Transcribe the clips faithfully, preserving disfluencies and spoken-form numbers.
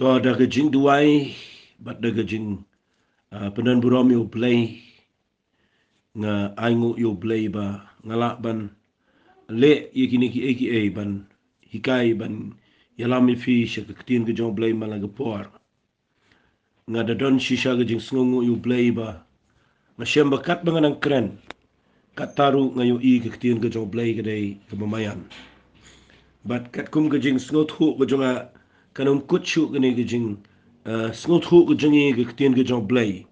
To da ka jingduwai bad da ka jing, ah, pynban burom ïa U Blei, nga ai nguh ïa U Blei ba nga lah ban leh ïa kine kiei kiei ban hikai ban ïalam ïa phi sha ka ktien ka jong U Blei man la ka por. Nga da don shisha ka jingsngewnguh ïa U Blei ba nga shem ba katba nga nang kren, katta ruh nga ïohi ka ktien ka jong U Blei ka dei kaba maïan. Bad katkum ka jingsngewthuh ka jong nga, kan ym kut shuh kane ka jing, eh, sngewthuh ka jong ngi ka ktien ka jong U Blei.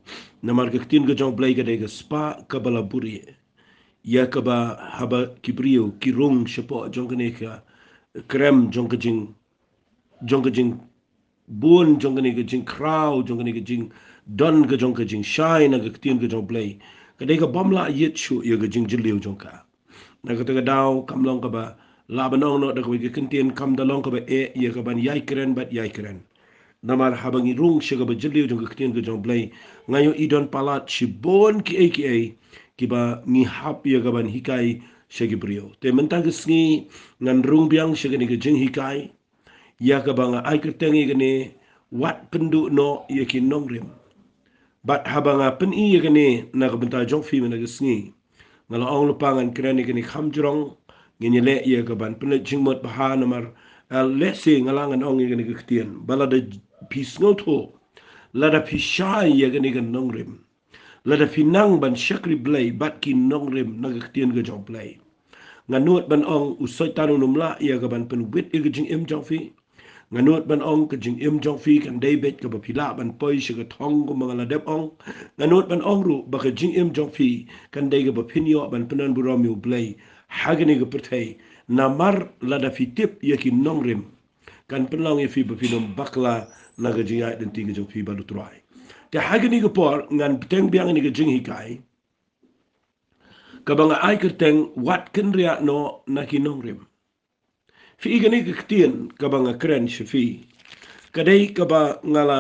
Namar ka ktien ka jong U Blei ka dei ka spah kaba la buhrieh ïa kaba haba ki briew ki rung shapoh jong kane ka krem jong ka jing, jong ka jing bun, jong kane ka jingkhraw, jong kane ka jingdon ka jong ka jingshai na ka ktien ka jong U Blei, ka dei ka bym lah ïit shuh ïa ka jingjylliew jong ka. Na kata ka daw kam long kaba lah ban ong noh da kawei ka kyntien, kam da long kaba eh ïa ka ban ïai kren bad ïai kren. Namar haba ngi rung sha kaba jylliew jong ka ktien ka jong U Blei, nga ïohi don palat shibun kiei kiei kiba ngi hap ïa ka ban hikai sha ki briew. Te mynta ka sngi ngan rung biang sha kane ka jinghikai ïa kaba nga ai kyrteng ïa kane, wat pynduh noh ïa ki nongrim. Bad haba nga pyni ïa kane na ka bynta jong phi mynta ka sngi, nga la ong lypa ngan kren ïa kane kham jrong, ngin ïaleh ïa ka ban pynleit jingmut bha namar, eh, lehse nga la ngan ong ïa kane ka ktien ba lada phi sngewthuh, lada phi shai ïa kane ka nongrim, lada phi nang ban shakri Blei bad ki nongrim na ka ktien ka jong U Blei, nga nud ban ong u Soitan un ym lah ïa ka ban pynwit ïa ka jingim jong phi. Nga nud ban ong ka jingim jong phi kan dei beit kaba phi lah ban poi sha ka thong kumba nga la dep ong. Nga nud ban ong ruh ba ka jingim jong phi kan dei kaba phin ïoh ban pynban burom ïa U Blei ha kane ka pyrthei. Namar lada phi tip ïa ki nongrim, kan pynlong ïa phi ba phin ym bakla na ka jingïaid lynti ka jong phi bad U Trai. Te ha kane ka por ngan bteng biang ïa kane ka jinghikai kaba nga ai kyrteng, wat kynriah noh na ki nongrim. Phi i kane ka ktien kaba nga kren sha phi, ka dei kaba nga la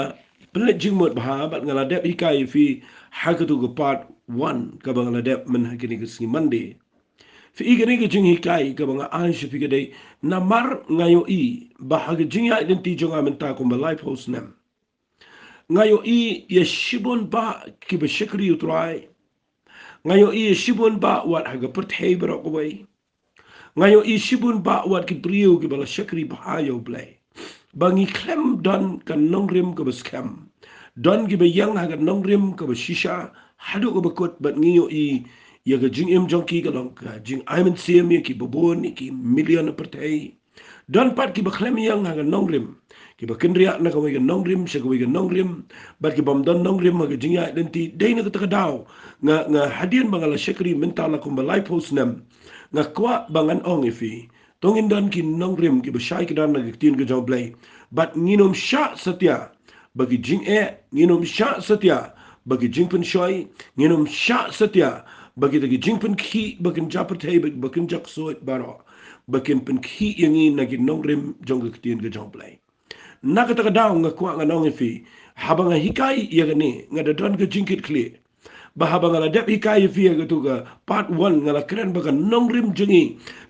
pynleit jingmut bha bad nga la dep hikai ïa phi ha katu ka part one kaba nga la dep myn ha kane ka sngi Monday. Phi i kane ka jinghikai kaba nga ai sha phi ka dei namar nga ïohi ba ha ka jingïaid lynti jong nga mynta kumba laiphew snem, nga ïohi ïa shibun bah kiba shakri U Trai. Nga ïohi ïa shibun bah wat ha ka pyrthei baroh kawei. Nga ïohi shibun bah wat ki briew kiba la shakri bha ïa U Blei. Ba ngi khlem don ka nongrim kaba skhem. Don kiba ïeng ha ka nongrim kaba shisha haduh kaba kut, bad ngi ïohi ïa ka jingim jong ki ka long ka jingai mynsiem ïa kiba bun, ïa ki million ha pyrthei. Don pat kiba khlem ïeng ha ka nongrim, kiba kynriah na kawei ka nongrim sha kawei ka nongrim, bad ki bym don nongrim ha ka jingïaid lynti. Dei na kata ka daw nga, nga hadien ba nga la shakri mynta la kumba laiphew snem, nga kwah ba ngan ong ïa phi, to ngin don ki nongrim kiba shai kdar na ka ktien ka jong U Blei. Bad ngin ym shah satia ba ki jingeh, ngin ym shah satia ba ki jingpynshoi, ngin ym shah satia ba kita ki jingpynkhih ba kin ja pyrthei, ba, ba kin ja ksuid baroh, ba kin pynkhih ïa ngi na ki nongrim jong ka ktien ka jong U Blei. Na kata ka daw nga kwah ngan ong ïa phi, haba nga hikai ïa kane, nga da don ka jingkitkhlieh ba haba nga la dep hikai ïa phi ha katu ka part one, nga la kren ba ka nongrim jong ngi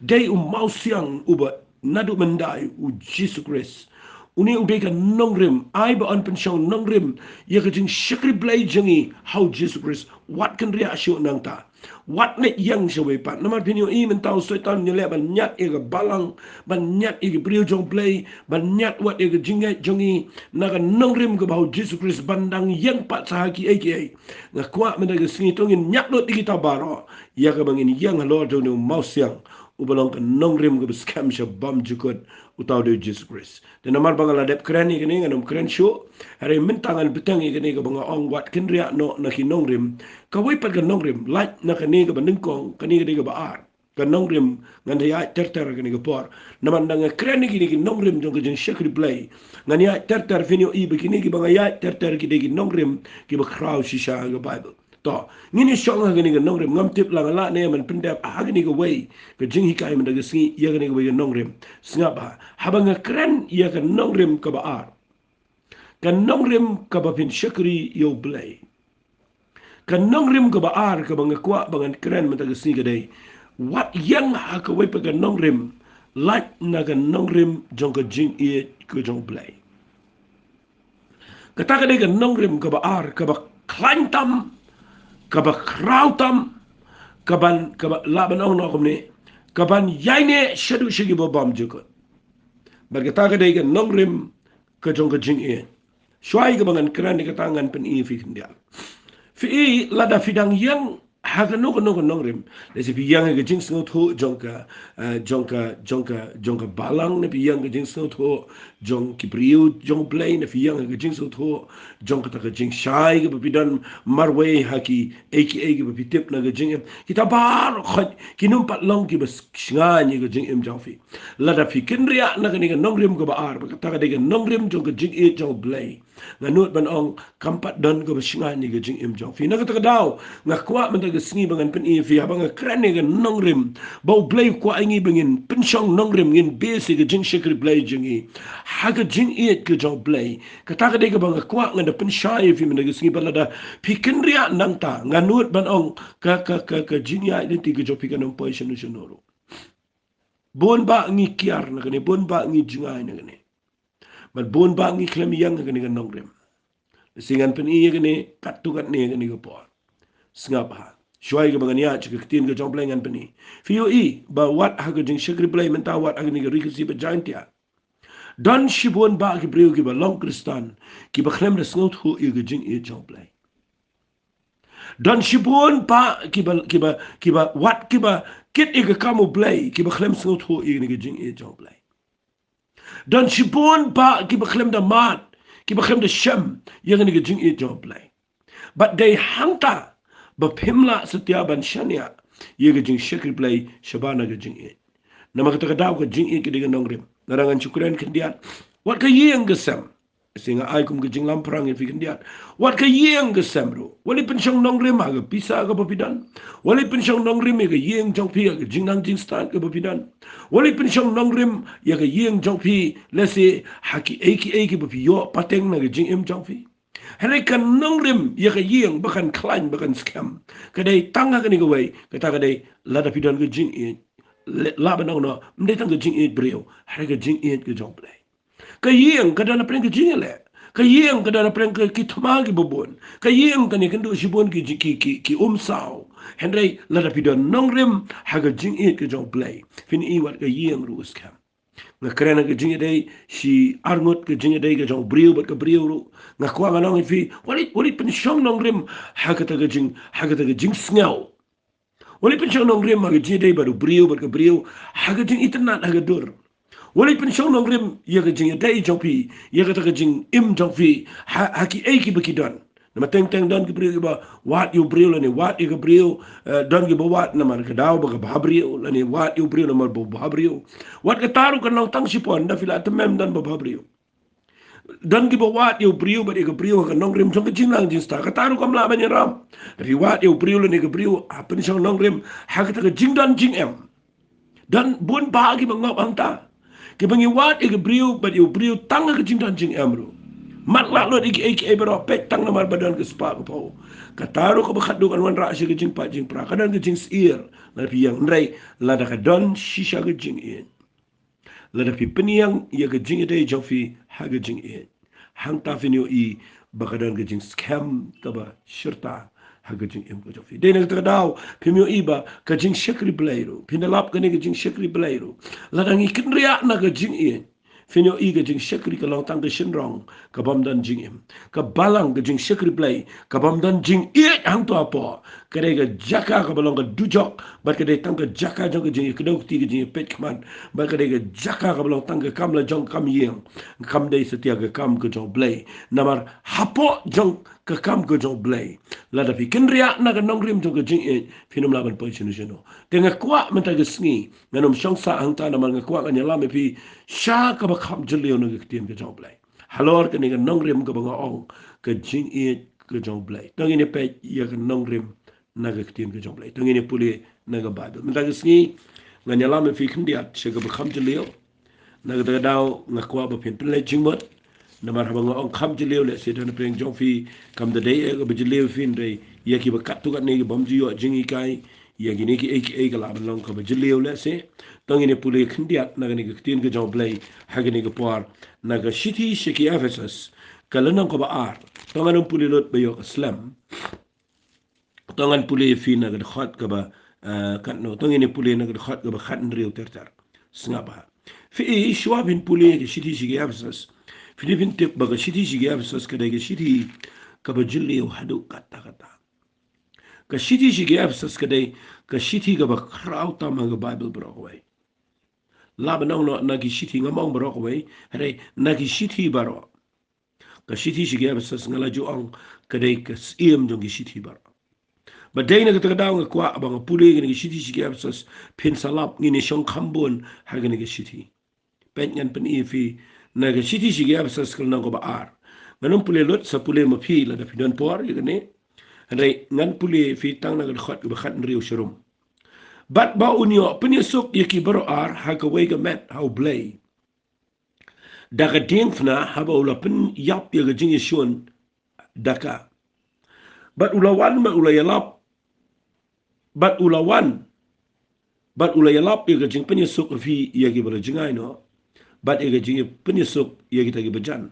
dei u mawsiang uba naduh mynta, u Jisu Khrist. Une u dei ka nongrim, ai ba yn pynshong nongrim ïa ka jingshakri Blei jong ngi ha u Jisu Khrist. Wat kynriah shuh nangta. Wat leit ïeng shawei pat. Namar phin ïohi mynta u Soitan un ïaleh ban ñiad ïa ka balang, ban ñiad ïa ki briew jong U Blei, ban ñiad wat ïa ka jingngeit jong ngi na ka nongrim kaba ha u Jisu Khrist, ban dang ïeng pat sha ha kiei kiei. Nga kwah mynta ka sngi to ngin ñiad lut ïa kita baroh ïa kaba ngin ïeng halor jong une u mawsiang uba long ka nongrim kaba skhem sha bymjukut, uta u dei u Jisu Khrist. Te namar ba nga la dep kren ïa kane, ngan ym kren shuh. Hynrei mynta ngan bteng ïa kane kaba nga ong wat kynriah noh na ki nongrim. Kawei pat ka nongrim, lait na kane kaba nyngkong, kane ka dei kaba ar. Ka nongrim ngan da ïaid ter ter kane ka por. Namar ynda nga kren ïa kine ki nongrim jong ka jingshakri Blei, ngan ïaid ter ter, phin ïohi ba kine kiba nga ïaid ter ter ki dei ki nongrim kiba khraw shisha ha ka Baibl. To, ngin ïa shong ha kane ka nongrim, ngam tip la nga lah ne em ban pyndep ha kane kawei ka jinghikai mynta ka sngi ïa kane kawei ka nongrim. Sngap bha, haba nga kren ïa ka nongrim kaba ar, ka nongrim kaba phin shakri ïa U Blei, ka nongrim kaba ar kaba nga kwah ba ngan kren mynta ka sngi ka dei, wat ïeng ha kawei pat ka nongrim, lait na ka nongrim jong ka jingïeit ka jong U Blei. Kata ka dei ka nongrim kaba ar, kaba khlaiñ tam, kaba khraw tam, kaban, kaba lah ban ong noh kumne, kaban ïaineh shaduh sha kiba bymjukut. Bad kata ka dei ka nongrim ka jong ka jingïeit. Shuwa ïa kaba ngan kren ïa kata ngan pyni ïa phi khyndiat. Phi i, lada phi dang ïeng ha kano kano ka nongrim, lehse phi ïeng ha ka jingsngewthuh jong ka, eh, jong ka, jong ka, jong ka balang, ne phi ïeng ha ka jingsngewthuh jong ki briew jong U Blei, ne phi ïeng ha ka jingsngewthuh jong kata ka jingshai kaba phi don marwei ha kiei kiei kiba phi tip na ka jingim. Kita baroh khoit kin ym pat long kiba s-, shngaiñ ïa ka jingim jong phi. Lada phi kynriah na kane ka nongrim kaba ar, ba kata ka dei ka nongrim jong ka jingïeit jong U Blei, nga nud ban ong kam pat don kaba shngaiñ ïa ka jingim jong phi. Na kata ka daw, nga kwah mynta ka sngi ba ngan pyni ïa phi, haba nga kren ïa ka nongrim, ba U Blei u kwah ïa ngi ba ngin pynshong nongrim, ngin base ïa ka jingshakri Blei jong ngi ha ka jingïeit ka jong U Blei. Kata ka dei kaba nga kwah ngan da pynshai ïa phi mynta ka sngi, ba lada phi kynriah nangta, nga nud ban ong ka, ka, ka, ka jingïaid lynti ka jong phi kan ym poi shano shano ruh. Bun bah ngi kiar na kane, bun bah ngi jngai na kane. Bad bun bah ngi khlem ïeng na kane ka nongrim. Lehse ngan pyni ïa kane katto katne ha kane ka por. Sngap ha. Shuwa ïa kaba ngan ïaid sha ka ktien ka jong U Blei ngan pyni. Phi ïohi ba wat ha ka jingshakri Blei mynta, wat ha kane ka Ri Khasi ba Jaintia, don shibun bah ki briew kiba long Khristan kiba khlem da sngewthuh ïa ka jingïeit jong U Blei. Don shibun bah kiba, kiba, kiba wat kiba kit ïa ka kam U Blei kiba khlem sngewthuh ïa kane ka jingïeit jong U Blei. Don shibun bah kiba khlem da mad, kiba khlem da shem ïa kane ka jingïeit jong U Blei. Bad dei hangta ba phim lah satia ban shaniah ïa ka jingshakri Blei shabar na ka jingïeit. Namar kata ka daw ka jingïeit ka dei ka nongrim. Nga dang ngan shu kren khyndiat. Wat ka ïing ka sem. Lehse nga ai kum ka jinglamphrang ïa phi khyndiat. Wat ka ïing ka sem ruh, wat leit pynshong nongrim ha ka pisa kaba phi don. Wat leit pynshong nongrim ïa ka ïing jong phi ha ka jingnang jingstad kaba phi don. Wat leit pynshong nongrim ïa ka ïing jong phi, lehse ha kiei kiei kiba phi ïoh pateng na ka jingim jong phi. Hynrei ka nongrim ïa ka ïing ba kan khlaiñ, ba kan skhem, ka dei tang ha kane kawei, kata ka dei lada phi don ka jingïeit. Lah ban ong noh, ym dei tang ka jingïeit briew, hynrei ka jingïeit ka jong U Blei. Ka ïing ka don napdeng ka jingïaleh. Ka ïing ka don napdeng ka, ki thma kiba bun. Ka ïing kan ïakynduh shibun ki, ki, ki, ki umsaw. Hynrei lada phi don nongrim ha ka jingïeit ka jong U Blei, phin i wat ka ïing ruh u skhem. Nga kren ha ka jingïadei shi arngut, ka jingïadei ka jong u briew bad ka briew ruh. Nga kwah ngan ong ïa phi, wat leit, wat leit pynshong nongrim ha kata ka jing, ha kata ka jingsngew. Wat leit pynshong nongrim ha ka jingïadei bad u briew bad ka briew ha ka jingitynnad ha ka dur. Wat leit pynshong nongrim ïa ka jingïadei jong phi, ïa kata ka jingim jong phi ha, ha kiei kiba ki don. Namar teng teng don ki briew kiba wad ïa u briew lane wad ïa ka briew, eh, don kiba wad namar ka daw ba ka bhabriew, lane wad ïa u briew namar ba u bhabriew. Wat kata ruh kan long tang shipor, ynda phi la tymmen don ba bhabriew. Don kiba wad ïa u briew bad ïa ka briew ha ka nongrim jong ka jingnang jingstad, kata ruh kam lah ban ïarap. Hynrei wad ïa u briew lane ka briew ha pynshong nongrim ha kata ka jingdon jingem. Don bun bah kiba ngop hangta, kiba ngi wad ïa ka briew bad ïa u briew tang ha ka jingdon jingem ruh. Mat lah lut ïa kiei kiei baroh, peit tang namar ba don ka spah ka phew. Kata ruh kaba khatduh kan wanrah sha ka jingpait jingpra, ka don ka jingsyier. Lada phi ïeng, hynrei lada ka don shisha ka jingïeit, lada phi pynïeng ïa ka jingïadei jong phi ha ka jingïeit, hangta phin ïohi ba ka don ka jingskhem kaba shirta ha ka jingim ka jong phi. Dei na kata ka daw phim ïohi ba ka jingshakri Blei ruh, phin da lap kane ka jingshakri Blei ruh, lada ngi kynriah na ka jingïeit, phin ïohi ka jingshakri ka long tang ka shynrong kabym don jingim. Ka balang, ka jingshakri Blei kabym don jingïeit hangto hapoh, ka dei ka jaka kaba long ka dujok, bad ka dei tang ka jaka jong ka jingïakdew kti, ka jingïapeit khmat, bad ka dei ka jaka kaba long tang ka kam la jong ka kam ïing, kam dei satia ka kam ka jong u Blei. Namar hapoh jong ka kam ka jong u Blei, lada phi kynriah na ka nongrim jong ka jingïeit, phin ym lah ban poi shano shano. Te nga kwah mynta ka sngi ngan ym shong sah hangta, namar nga kwah ngan ïalam ïa phi sha kaba kham jylliew na ka ktien ka jong u Blei. Halor kane ka nongrim kaba nga ong ka jingïeit ka jong u Blei. To ngin ïa peit ïa ka nongrim na ka ktien ka jong u Blei. To ngin ïa pule na ka Baibl. Mynta ka sngi ngan ïalam ïa phi khyndiat sha kaba kham jylliew. Na kata ka daw nga kwah ba phin pynleit jingmut. Namar haba nga ong kham jylliew, lehse don napdeng jong phi kam da dei eh kaba jylliew ïa phi, hynrei ïa kiba katto katne kibym ju ïoh jinghikai, ïa kine kiei kiei ka lah ban long kaba jylliew lehse. To ngin ïa pule khyndiat na kane ka ktien ka jong u Blei ha kane ka por, na ka shithi sha ki Ephesus, Ka lynnong kaba ar. To ngan ym pule lut ba ïoh ka slem. To ngan pule ïa phi na ka dkhot kaba, eh, katno. To ngin ïa pule na ka dkhot kaba khathynriew ter ter. Sngap bha. Phi i shuwa phin pule ka shithi sha ki Ephesus, phin i phin tip ba ka shithi sha ki Ephesus ka dei ka shithi kaba jylliew haduh katta katta. Ka shithi sha ki Ephesus ka dei ka shithi kaba khraw tam ha ka Baibl baroh kawei. Lah ban ong noh na ki shithi, ngam ong baroh kawei, hynrei na ki shithi baroh. Ka shithi sha ki Ephesus nga la ju ong ka dei ka syiem jong ki shithi baroh. Bad dei na kata ka daw nga kwah ba nga pule kane ka shithi sha ki Ephesus, phin sa lap ngin ïa shong kham bun ha kane ka shithi. Peit ngan pyni ïa phi na ka shithi sha ki Ephesus ka lynnong kaba ar. Ngan ym pule lut, sa pule ma phi lada phi don por ïa kane. Hynrei ngan pule ïa phi tang na ka dkhot kaba khathynriew sharum. Bad ba un ïoh pynïasuk ïa ki baroh ar ha kawei ka met ha U Blei, da ka diengphna haba u la pynïap ïa ka jingïashun da ka. Bad u la wan, bad u la ïalap, bad u la wan, bad u la ïalap ïa ka jingpynïasuk ha phi ïa kiba la jngai noh, bad ïa ka jingpynïasuk ïa kita kiba jan.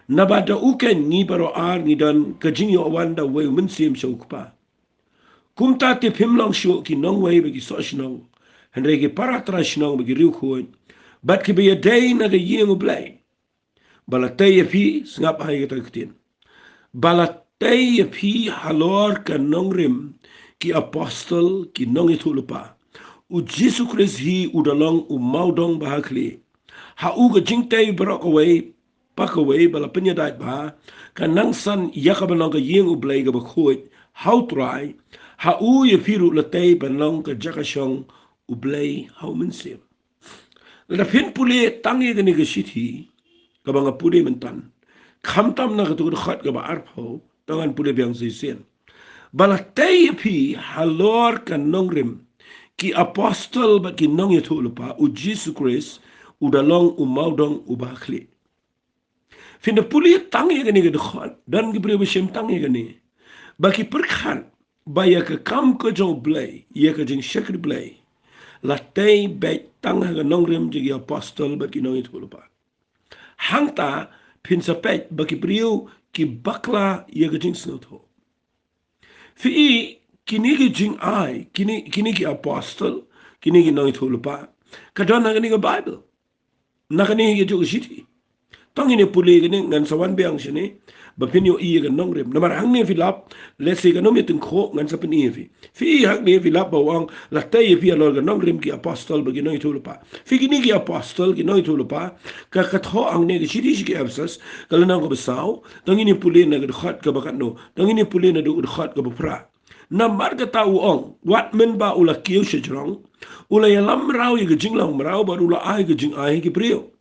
Naba da u keiñ ngi baroh ar ngi don ka jingïoh wan da uwei U Mynsiem sha U Kpa. Kumta te phim long shuh ki nongwei bad ki soh shnong, hynrei ki para trai shnong bad ki riewkhuid, bad kiba ïadei na ka ïing U Blei. Ba la tei ïa phi, sngap ha ïa kata ka ktien. Ba la tei ïa phi halor ka nongrim ki apostol, ki nongïathuhlypa. U Jisu Khrist hi u da long u mawdong ba ha khlieh. Ha u ka jingtei baroh kawei pa kawei ba la pynïadait bha, ka nang san ïa kaba long ka ïing U Blei kaba khuid ha U Trai. Ha u ïa phi ruh la tei ban long ka jaka shong U Blei ha U Mynsiem. Lada phin pule tang ïa kane ka shithi kaba nga pule mynta, khamtam na kato ka dkhot kaba arphew, to ngan pule biang shisien. Ba la tei ïa phi halor ka nongrim ki apostol bad ki nongïathuhlypa, U Jisu Khrist u da long u mawdong uba ha khlieh. Phin da pule tang ïa kane ka dkhot, don ki briew ba shim tang ïa kane, ba ki pyrkhat ba ïa ka kam ka jong U Blei, ïa ka jingshakri Blei, la tei beit tang ha ka nongrim jong ki apostol bad ki nongïathuhlypa. Hangta phin sa peit ba ki briew ki bakla ïa ka jingsngewthuh. Phi i, kine ki jingai, kine, kine ki apostol, kine ki nongïathuhlypa, ka don ha kane ka Baibl. Na kane ka juh ka shithi. To ngin ïa pule kane, ngan sa wan biang shane ba phin ïohi ïa ka nongrim. Namar hangne phi lap, let's say, kan ym ïa tyngkhuh, ngan sa pyni ïa phi. Phi i, hangne phi lap ba u ong la tei ïa phi halor ka nongrim ki apostol bad ki nongïathuhlypa. Phi, kine ki apostol, ki nongïathuhlypa, ka, ka thoh hangne ka shithi sha ki Ephesus, ka lynnong kaba saw, to ngin ïa pule na ka dkhot kaba katno, to ngin ïa pule naduh ka dkhot kaba phra. Namar kata u ong, wat mynba u la kiew shajrong, u la ïalam mraw ïa ka jinglong mraw bad u la ai ka jingai ha ki briew.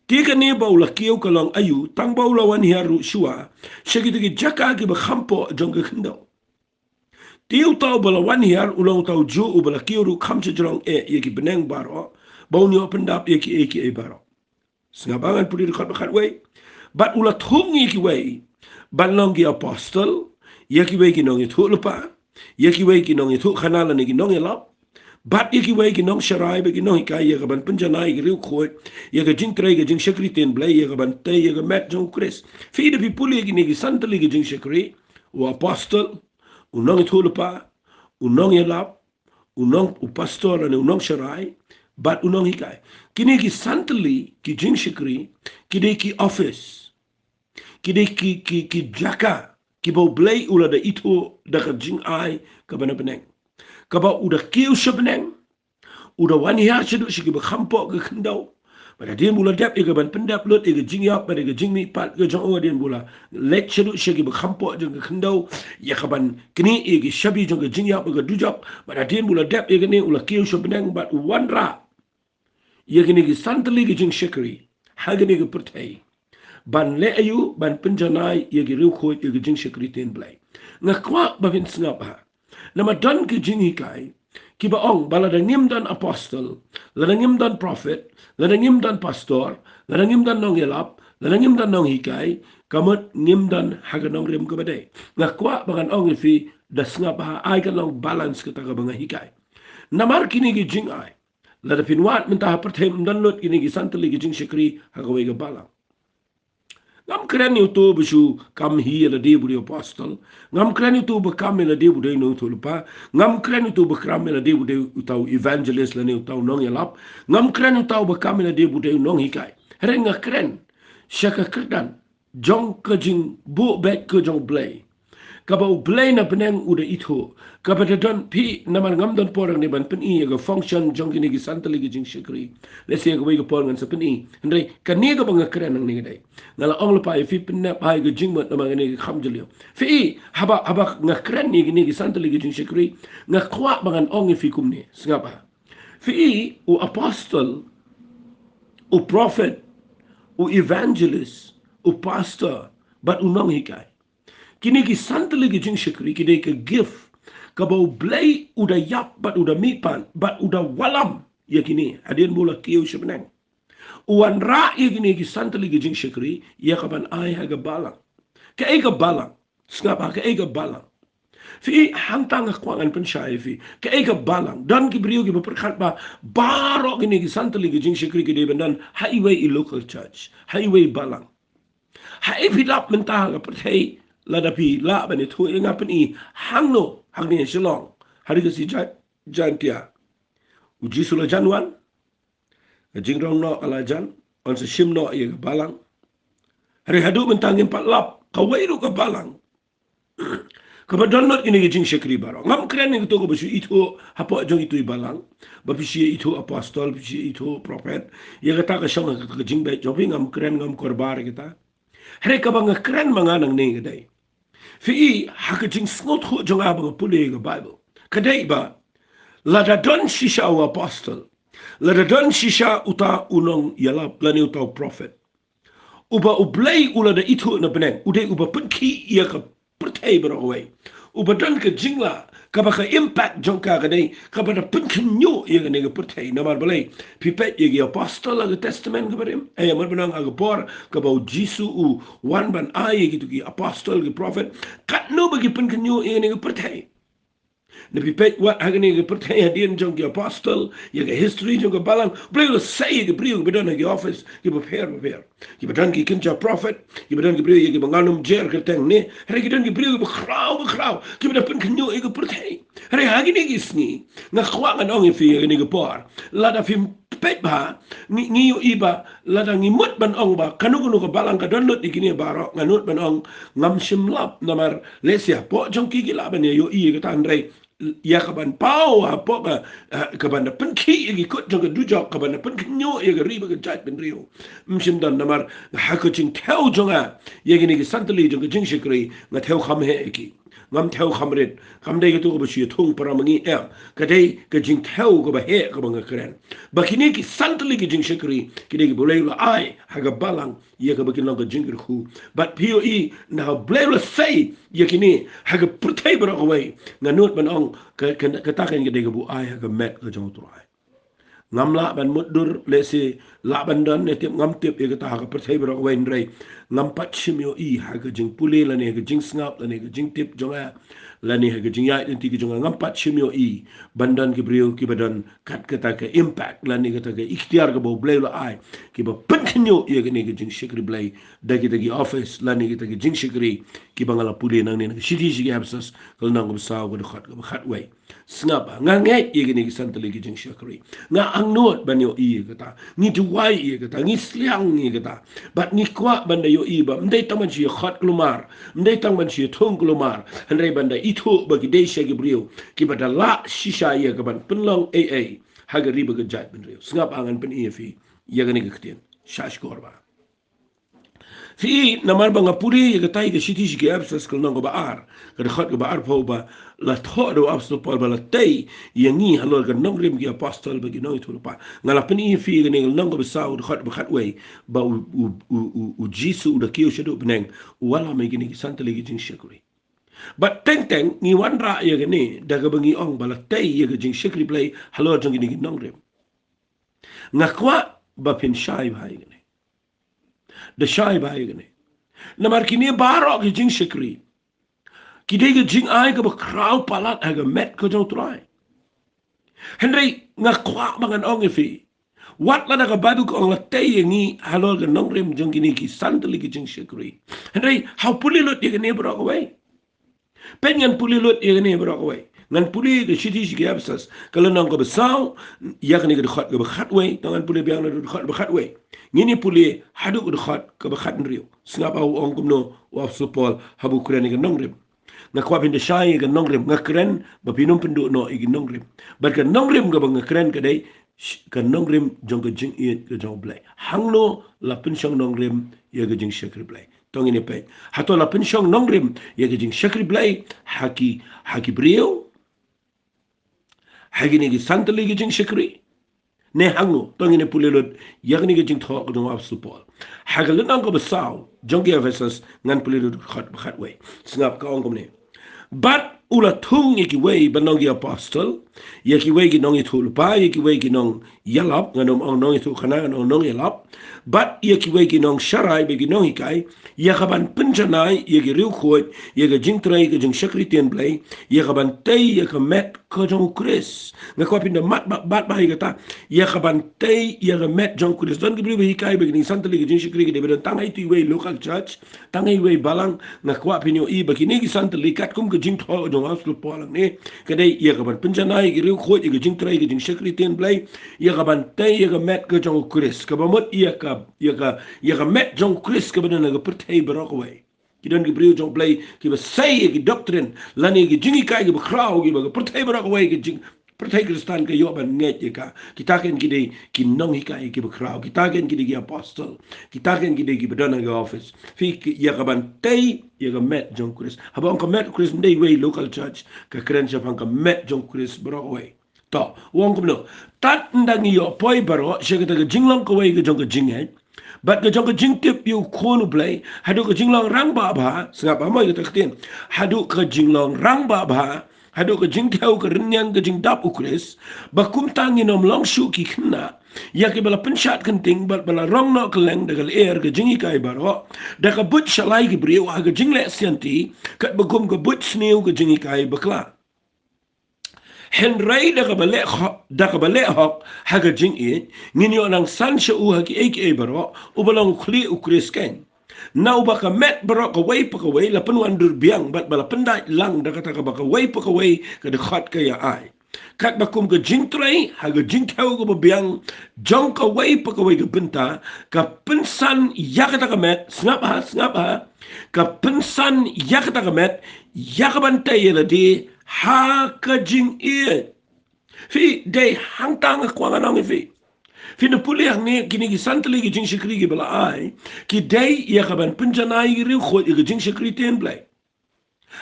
Te kane ba u la kiew ka long aïu, tang ba u la wan hiar ruh shuwa sha kita ki jaka kiba kham poh jong ka khyndew. Te uta uba la wan hiar u long uta ujuh uba la kiew ruh kham shajrong eh ïa ki bneng baroh, ba un ïoh pyndap ïa kiei kiei baroh. Sngap, ngan pule dkhot ba khatwei. Bad u la thung ïa kiwei ban long ki apostol, ïa kiwei ki nongïathuhlypa, ïa kiwei ki nongïathuhkhana lane ki nongïalap, bad ïa kiwei ki nongsharai bad ki nonghikai, ïa ka ban pynjanai ïa ki riewkhuid ïa ka jingtrei ka jingshakri ktien Blei, ïa ka ban tei ïa ka met jong U Khrist. Phi i, da phi pule ïa kine ki san tylli ki jingshakri, u apostol, u nongïathuhlypa, u nongïalap, u nong, u pastor lane u nongsharai, bad u nonghikai. Kine ki san tylli ki jingshakri ki dei ki office, ki dei ki, ki, ki jaka kiba U Blei u la da ithuh da ka jingai kaba na bneng, kaba u da kiew sha bneng, u da wan hiar shaduh sha kiba kham poh ka khyndew. Bad hadien ba u la dep ïa ka ban pyndep lut ïa ka jingïap bad ïa ka jingmihpat ka jong u, hadien ba u la leit shaduh sha kiba kham poh jong ka khyndew, ïa ka ban knieh ïa ki shabi jong ka jingïap bad ka dujok, bad hadien ba u la dep ïa kane u la kiew sha bneng bad u wanrah ïa kine ki san tylli ki jingshakri ha kane ka pyrthei. Ban leh aïu? Ban pynjanai ïa ki riewkhuid ïa ka jingshakri ktien Blei. Nga kwah ba phin sngap bha. Namar don ki jinghikai kiba ong ba lada ngim don apostol, lada ngim don prophet, lada ngim don pastor, lada ngim don nongïalap, lada ngim don nonghikai, ka mut ngim don ha ka nongrim kaba dei. Nga kwah ba ngan ong ïa phi, da sngap bha, ai ka long balance kata kaba nga hikai. Namar kine ki jingai, lada phin wad mynta ha pyrthei ym don lut kine ki san tylli ki jingshakri ha kawei ka balang. Ngam kren ïa uto ba shu kam hi ïa lade ba u dei apostol. Ngam kren ïa uto ba kam ïa lade ba u dei nongïathuhlypa. Ngam kren ïa uto ba kam ïa lade ba u dei uta u evangelist lane uta u nongïalap. Ngam kren ïa uta ba kam ïa lade ba u dei u nonghikai. Hynrei nga kren sha ka kyrdan jong ka jingbuh beit ka jong U Blei, kaba U Blei na bneng u da ithuh, kaba da don phi, namar ngam don por hangne ban pyni ïa ka function jong kine ki san tylli ki jingshakri. Lehse ïa kawei ka por ngan sa pyni. Hynrei kane kaba nga kren hangne ka dei, nga la ong lypa ïa phi, pynneh bha ïa ka jingmut namar kane ka kham jylliew. Phi i, haba, haba nga kren ïa kine ki san tylli ki jingshakri, nga kwah ba ngan ong ïa phi kumne, sngap bha. Phi i, u apostol, u prophet, u evangelist, u pastor, bad u nonghikai. Kine ki san tylli ki jingshakri ki dei ka gift kaba U Blei u da ïap bad u da mihpat bad u da wallam ïa kine hadien ba u la kiew sha bneng. U wanrah ïa kine ki san tylli ki jingshakri ïa kaban ai ha ka balang. Kaei ka balang? Sngap bha, kaei ka balang? Phi i, hangta nga kwah ngan pynshai ïa phi. Kaei ka balang? Don ki briew kiba pyrkhat ba baroh kine ki san tylli ki jingshakri ki dei ban don ha iwei i local church, ha iwei i balang. Ha i phi lap mynta ha ka pyrthei, lada phi lah ban ïathuh ïa nga, pyni hangno hangne ha Shillong, ha ri Khasi Jaintia, u Jisu la jan wan, ka jingrong noh ka la jan, yn sa shim noh ïa ka balang. Hynrei haduh mynta ngim pat lap kawei ruh ka balang kaba don lut kine ki jingshakri baroh. Ngam kren ïa kito kiba shu ithuh hapoh jong kito ki balang, ba phi shu ithuh apostol, phi shu ithuh prophet. Ïa kata ka shong ha ka jingbeit jong phi, ngam kren, ngam kyrpad ïa kata. Hynrei kaba nga kren ma nga nangne ka dei, phi i, ha ka jingsngewthuh jong nga ba nga pule ïa ka Baibl, ka dei ba lada don shisha u apostol, lada don shisha uta u nongïalap lane uta u prophet, uba U Blei u la da ithuh na bneng, u dei uba pynkhih ïa ka pyrthei baroh kawei, uba don ka jinglah kaba ka impact jong ka ka dei kaba da pynkhynñiuh ïa kane ka pyrthei. Namar balei? Phi peit ïa ki apostol ha ka Testament kaba rim, eh, ïa mar ba nang ha ka por kaba u Jisu u wan ban ai ïa kito ki apostol, ki prophet, katno ba ki pynkhynñiuh ïa kane ka pyrthei. Na phi peit wat ha kane ka pyrthei hadien jong ki apostol, ïa ka history jong ka balang, U Blei u la sei ïa ki briew kiba don ha ki office kiba pher bapher, kiba don ki kynja prophet, kiba don ki briew ïa kiba ngan ym jer kyrteng ne, hynrei ki don ki briew kiba khraw ba khraw, kiba da pynkhynñiuh ïa ka pyrthei. Hynrei ha kine ki sngi nga kwah ngan ong ïa phi ïa kane ka por, lada phi peit bha, ngi, ngi ïohi ba lada ngi mut ban ong ba kano kano ka balang ka don lut ïa kine baroh, nga mut ban ong ngam shym lap, namar lehse hapoh jong ki ki lah ban ïohi ïa kata, hynrei ïa kaban paw hapoh ka, eh, kaban da pynkhih ïa ki kut jong ka dujok, kaban da pynkhynñiuh ïa ka ri bad ka jaitbynriew, ym shym don. Namar ha ka jingthew jong nga ïa kine ki san tylli jong ka jingshakri, nga thew kham heh ïa ki. Ngam thew kham rit. Kam dei kato kaba shu ïathung para ma ngi, em. Ka dei ka jingthew kaba heh kaba nga kren ba kine ki san tylli ki jingshakri ki dei kiba U Blei u la ai ha ka balang ïa kaba kin long ka jingkyrkhu. Bad phi ïohi, na U Blei u la sei ïa kine ha ka pyrthei baroh kawei, nga mut ban ong ka, ka, kata ka dei kaba u ai ha ka met ka jong U Trai. Ngam lah ban mutdur, lehse lah ban don, ne tip ngam tip ïa kata ha ka pyrthei baroh kawei, hynrei ngam pat shym ïohi ha ka jingpule lane ha ka jingsngap lane ha ka jingtip jong nga lane ha ka jingïaid lynti ka jong nga, ngam pat shym ïohi ban don ki briew kiba don kat kata ka impact lane kata ka iktiar kaba U Blei u la ai, kiba pynkhynñiuh ïa kane ka jingshakri Blei da kita ki office lane kita ki jingshakri kiba nga la pule nangne na ka shithi sha ki Ephesus, ka lynnong kaba saw, ka dkhot kaba khatwei. Sngap bha, nga ngeit ïa kine ki san tylli ki jingshakri. Nga angnud ban ïohi ïa kata. Ngi duwai ïa kata, ngi sliang ïa kata. Bad ngi kwah ban da ïohi ba ym dei tang ban shu ïakhot kulmar, ym dei tang ban shu ïathung kulmar, hynrei ban da ithuh ba ki dei shisha ki briew kiba da lah shisha ïa kaban pynlong ei ei ha ka ri bad ka jaitbynriew. Sngap bha, ngan pyni ïa phi ïa kane ka ktien. Sngap shkor bha. Phi i, namar ba nga pule ïa katai ka shithi sha ki Ephesus, ka lynnong kaba ar, ka dkhot kaba arphew, ba la thoh da u Apostol Paul ba la tei ïa ngi halor ka nongrim ki apostol bad ki nongïathuhlypa. Nga la pyni ïa phi ïa kane ka lynnong kaba saw, dkhot kaba khatwei, ba u, u, u, u, u Jisu u da kiew shaduh bneng, u wallam ïa kine ki san tylli ki jingshakri. Bad teng teng ngi wanrah ïa kane da kaba ngi ong ba la tei ïa ka jingshakri Blei halor jong kine ki nongrim. Nga kwah ba phin shai bha ïa kane. Da shai bha ïa kane. Namar kine baroh ki jingshakri ki dei ka jingai kaba khraw palat ha ka met ka jong U Trai. Hynrei nga kwah ba ngan ong ïa phi, Wat lada ka Baibl ka ong la tei ïa ngi halor ka nongrim jong kine ki san tylli ki jingshakri. Hynrei ha u pule lut ïa kane baroh kawei. Peit ngan pule lut ïa kane baroh kawei. Ngan pule ka shithi sha ki Ephesus, ka lynnong kaba saw, ïa kane ka dkhot kaba khatwei, to ngan pule biang na dkhot kaba khatwei. Ngin ïa pule haduh ka dkhot kaba khathynriew. Sngap ha u ong kumno u Apostol Paul haba u kren ïa ka nongrim. Nga kwah phin da shai ïa ka nongrim, nga kren ba phin ym pynduh noh ïa ka nongrim. Bad ka nongrim kaba nga kren ka dei sh-, ka nongrim jong ka jingïeit ka jong U Blei. Hangno la pynshong nongrim ïa ka jingshakri Blei? To ngin ïa peit. Hato la pynshong nongrim ïa ka jingshakri Blei ha ki, ha ki briew, ha kine ki san tylli ki jingshakri? Ne hangno? To ngin ïa pule lut ïa kane ka jingthoh ka jong u Apostol Paul ha ka lynnong kaba saw jong ki Ephesus, ngan pule lut dkhot ba khatwei. Sngap, ka ong kumne: Bad u la thung ïa kiwei ban long ki apostol, ïa kiwei ki nongïathuhlypa, ïa kiwei ki nongïalap, ngan ym ong nongïathuhkhana, ngan ong nongïalap, bad ïa kiwei ki nongsharai bad ki nonghikai, ïa kaban pynjanai ïa ki riewkhuid, ïa ka jingtrei ka jingshakri ktien Blei, ïa kaban tei ïa ka met ka jong u Khrist. Nga kwah phin da mad bha, mad bha ïa kata, ïa kaban tei ïa ka met jong u Khrist. Don ki briew ba hikai ba kine ki san tylli ki jingshakri ki dei ban don tang ha itu iwei local church, tang ha iwei balang. Nga kwah phin ïohi ba kine ki san tylli katkum ka jingthoh jong u Apostol Paul hangne, ka dei ïa kaban pynjanai ïa ki riewkhuid, ïa ka jingtrei ka jingshakri ktien Blei, ïa kaban tei ïa ka met ka jong u Khrist. Kaba mut ïa ka, ïa ka, ïa ka met jong u Khrist kaba don ha ka pyrthei baroh kawei. Ki don ki briew jong U Blei kiba sei ïa ki doctrine lane ki jinghikai kiba khraw kiba ka pyrthei baroh kawei, ki jing, pyrthei Khristan ka ïoh ban ngeit ïa ka. Kita kein ki dei ki nonghikai kiba khraw. Kita kein ki dei ki apostol. Kita kein ki dei kiba don ha ka office. Phi, ki, ïa kaban tei ïa ka met jong u Khrist. Haba ong ka met u Khrist, ym dei iwei local church ka kren shaphang ka met jong u Khrist baroh kawei. To, u ong kumno? Tad ynda ngi ïoh poi baroh sha kata ka jinglong kawei ka jong ka jingngeit bad ka jong ka jingtip ïa U Khun U Blei, haduh ka jinglong rangbah bha, sngap bha mo ïa kata ka ktien, haduh ka jinglong rangbah bha, haduh ka jingthew ka rynïeng ka jingdap u Khrist, ba kumta ngin ym long shuh ki khynnah ïa kiba la pynshad kynting bad ba la rong noh kylleng da ka lyer ka jinghikai baroh, da ka buit shalai ki briew ha ka jingleh sianti, katba kum ka buit sniew ka jinghikai bakla. Hynrei da kaba leh hok, da kaba leh hok ha ka jingïeit, ngin ïoh nang san sha u ha kiei kiei baroh, uba long u khlieh u Khrist kein. Na uba ka met baroh kawei pa kawei la pynwandur biang bad ba la pyndait lang da kata kaba kawei pa kawei ka dkhot ka ïa ai. Katba kum ka jingtrei ha ka jingthew kaba biang jong kawei pa kawei ka bynta, ka pynsan ïa kata ka met, sngap bha, sngap bha, ka pynsan ïa kata ka met ïa kaban tei ïa lade ha ka jingïeit. Phi, dei hangta nga kwah ngan ong ïa phi. Phin da pule hangne, kine ki san tylli ki jingshakri kiba la ai, ki dei ïa kaban pynjanai ïa ki riewkhuid ïa ka jingshakri ktien Blei.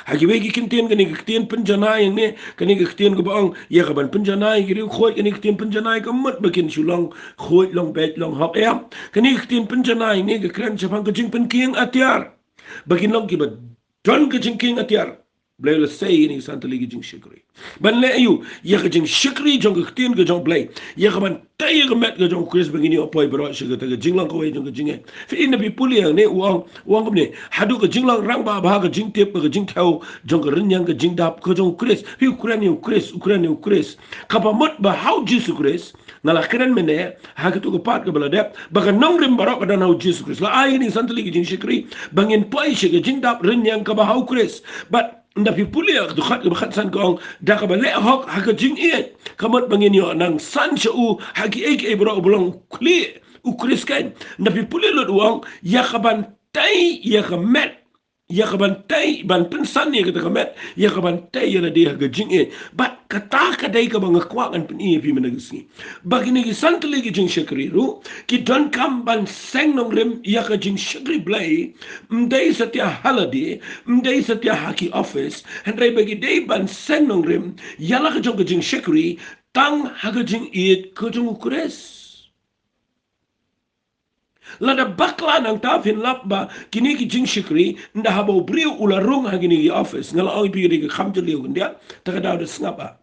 Ha kiwei ki kyntien kane ka ktien pynjanai hangne, kane ka ktien kaba ong ïa kaban pynjanai ïa ki riewkhuid, kane ka ktien pynjanai ka mut ba kin shu long khuid, long beit, long hok, em. Kane ka ktien pynjanai hangne ka kren shaphang ka jingpynkieng atiar, ba kin long kiba don ka jingkieng atiar. Blei u la sei ïa kine ki san tylli ki jingshakri ban leh aïu? Ïa ka jingshakri jong ka ktien ka jong U Blei, ïa kaban tei ïa ka met ka jong u Khrist ba ngin ïoh poi baroh sha kata ka jinglong kawei jong ka jingngeit. Phi, ynda phi pule hangne u ong, u ong kumne: Haduh ka jinglong rangbah bha, ka jingtip, ka jingthew jong ka rynïeng ka jingdap ka jong u Khrist. Phi, u kren ïa u Khrist, u kren ïa u Khrist. Kaba mut ba ha u Jisu Khrist, nga la kren mynne ha katu ka part kaba la dep, ba ka nongrim baroh ka don ha u Jisu Khrist. La ai ïa kine ki san tylli ki jingshakri ba ngin poi sha ka jingdap rynïeng kaba ha u Khrist. Bad ynda phi pule ha ka dkhot kaba khatsan ka ong, da kaba leh hok ha ka jingïeit, ka mut ba ngin ïoh nang san sha u ha kiei kiei baroh, uba long u khlieh u Khrist kein. Ynda phi pule lut u ong ïa kaban tei ïa ka met, ïa kaban tei, ban pynsan ïa kata ka met, ïa kaban tei ïa lade ha ka jingïeit. Bad kata ka dei kaba nga kwah ngan pyni ïa phi mynta ka sngi, ba kine ki san tylli ki jingshakri ruh ki donkam ban seng nongrim ïa ka jingshakri Blei. Ym dei satia ha lade, ym dei satia ha ki office, hynrei ba ki dei ban seng nongrim ïa la ka jong ka jingshakri tang ha ka jingïeit ka jong u Khrist. Lada bakla nangta, phin lap ba kine ki jingshakri, ynda haba u briew u la rung ha kine ki office, nga la ong ïa phi ka dei ka kham jylliew khyndiat, ta ka daw da sngap bha.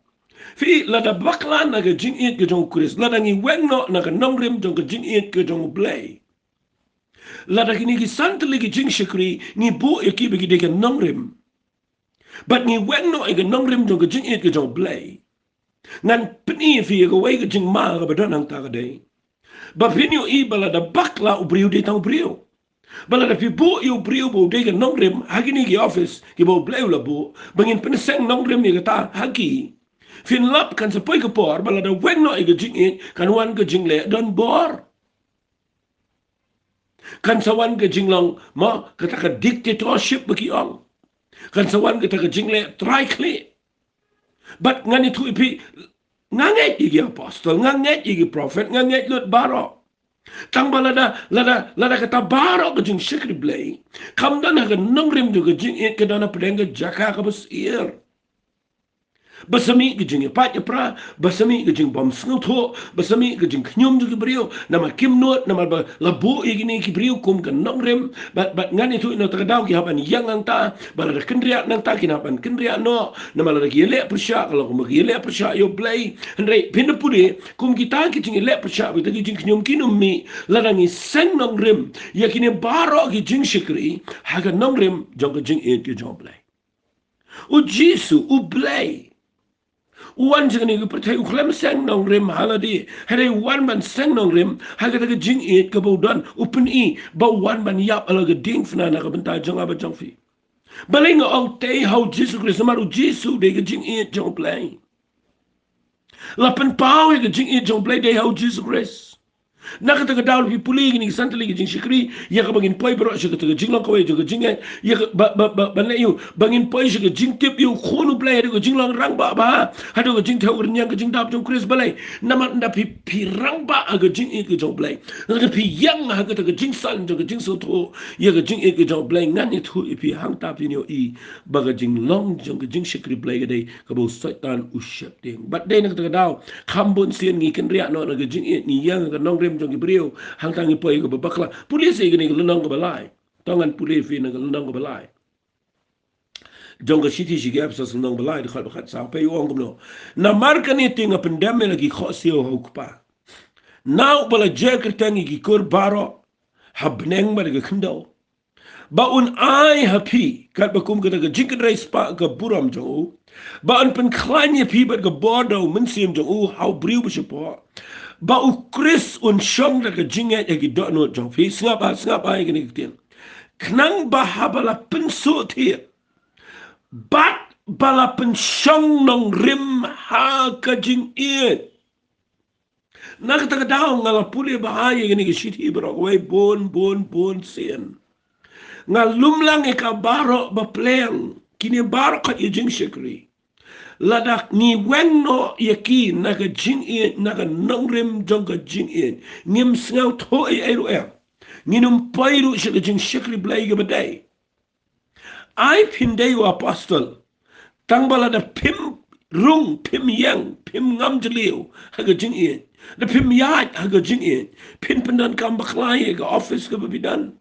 Phi, lada bakla na ka jingïeit ka jong u Khrist, lada ngi weng noh na ka nongrim jong ka jingïeit ka jong u Blei, lada kine ki san tylli ki jingshakri ngi buh ïa ki ba ki dei ka nongrim, bad ngi weng noh ïa ka nongrim jong ka jingïeit ka jong u Blei, ngan pyni ïa phi ïa kawei ka jingma kaba don hangta, ka dei Ba phin ïohi ba lada bakla u briew dei tang u briew. Ba lada phi buh ïa u briew ba u dei ka nongrim ha kine ki office kiba U Blei u la buh, ba ngin pynseng nongrim ïa kata ha ki, phin lap kan sa poi ka por ba lada weng noh ïa ka jingïeit kan wan ka jingleh donbor. Kan sa wan ka jinglong, mo, kata ka dictatorship ba ki ong. Kan sa wan kata ka jingleh trai khlieh. Bad ngan ïathuh ïa phi, nga ngeit ïa ki apostol, nga ngeit ïa ki prophet, nga ngeit lut baroh. Tang ba lada, lada, lada kata baroh ka jingshakri Blei kam don ha ka nongrim jong ka jingïeit, ka don hapdeng ka jaka kaba syier. Ba sa mih ka jingïapait ïapra, ba sa mih ka jingbym sngewthuh, ba sa mih ka jingkhñium jong ki briew, namar kim nud, namar ba la buh ïa kine ki briew kum ka nongrim, bad, bad ngan ïathuh ïa kata ka daw ki hap ban ïeng nangta, ba lada kynriah nangta kin hap ban kynriah noh, namar lada ki ïaleh pyrshah, ka long kumba ki ïaleh pyrshah ïa U Blei. Hynrei phin da pule, kum kita ki jingïaleh pyrshah, kita ki jingkhñium kin ym mih, lada ngi seng nongrim ïa kine baroh ki jingshakri ha ka nongrim jong ka jingïeit ka jong U Blei. U Jisu, U Blei, u wan sha kane ka pyrthei, u khlem seng nongrim ha lade, hynrei u wan ban seng nongrim ha kata ka jingïeit kaba u don, u pyni ba u wan ban ïap ha la ka diengphna na ka bynta jong nga bad jong phi. Balei nga ong dei ha U Jisu Khrist? Namar U Jisu dei ka jingïeit jong U Blei. La pynpaw ïa ka jingïeit jong U Blei dei ha U Jisu Khrist. Na kata ka daw phi pule kine ki san tylli ki jingshakri, ïa kaba ngin poi baroh sha kata ka jinglong kawei jong ka jingïeit, ïa ka ba, ba, ba, ban leh ïa u, ba ngin poi sha ka jingtip ïa u Khun U Blei, haduh ka jinglong rangbah bha, haduh ka jingthew ka rynïeng, ka jingdap jong U Khrist. Balei? Namar ynda phi, phi rangbah ha ka jingïeit ka jong U Blei, ynda phi ïeng ha kata ka jingsan jong ka jingsngewthuh ïa ka jingïeit ka jong U Blei, ngan ïathuh ïa phi, hangta phin ïohi ba ka jinglong jong ka jingshakri Blei ka dei kaba u Soitan u sheptieng. Bad dei na kata ka daw, kham bun sien ngi kynriah noh na ka jingïeit, ngi ïeng ha ka nongrim jong ki briew, hangta ngi poi kaba bakla. Pule sa ïa kane ka lynnong kaba lai. To ngan pule ïa phi na ka lynnong kaba lai jong ka shithi sha ki Ephesos, lynnong ba lai, dkhot ba khatsaw, phi ong kumno: Namar kane te nga pyndem ïa la ki khohsiew ha U Kpa, na uba la jia kyrteng ïa ki kur baroh ha bneng bad ha ka khyndew, ba un ai ha phi katba kum kata ka jingkynrei spah ka burom jong u, ba un pynkhlaiñ ïa phi bad ka bor da U Mynsiem jong u ha u briew ba shapoh, ba U Khrist un shong da ka jingngeit ha ki dohnud jong phi. Sngap bha, sngap bha ïa kane ka ktien. Khnang ba haba la pynsuhthied bad ba la pynshong nongrim ha ka jingïeit. Na kata ka daw nga la pule bha ïa kane ka shithi baroh kawei bun, bun, bun sien. Nga lum lang ïa ka baroh ba pleng, kine baroh ka jingshakri. Lada ngi weng noh ïa ki na ka jingïeit, na ka nongrim jong ka jingïeit, ngim sngewthuh ei ei ruh em. Ngin ym poi ruh sha ka jingshakri Blei kaba dei. Ai phin dei u apostol tang ba lada phim rung, phim ïeng, phim ngam jylliew ha ka jingïeit, da phim ïaid ha ka jingïeit, phin pyndonkam bakla ïa ka office kaba phi don.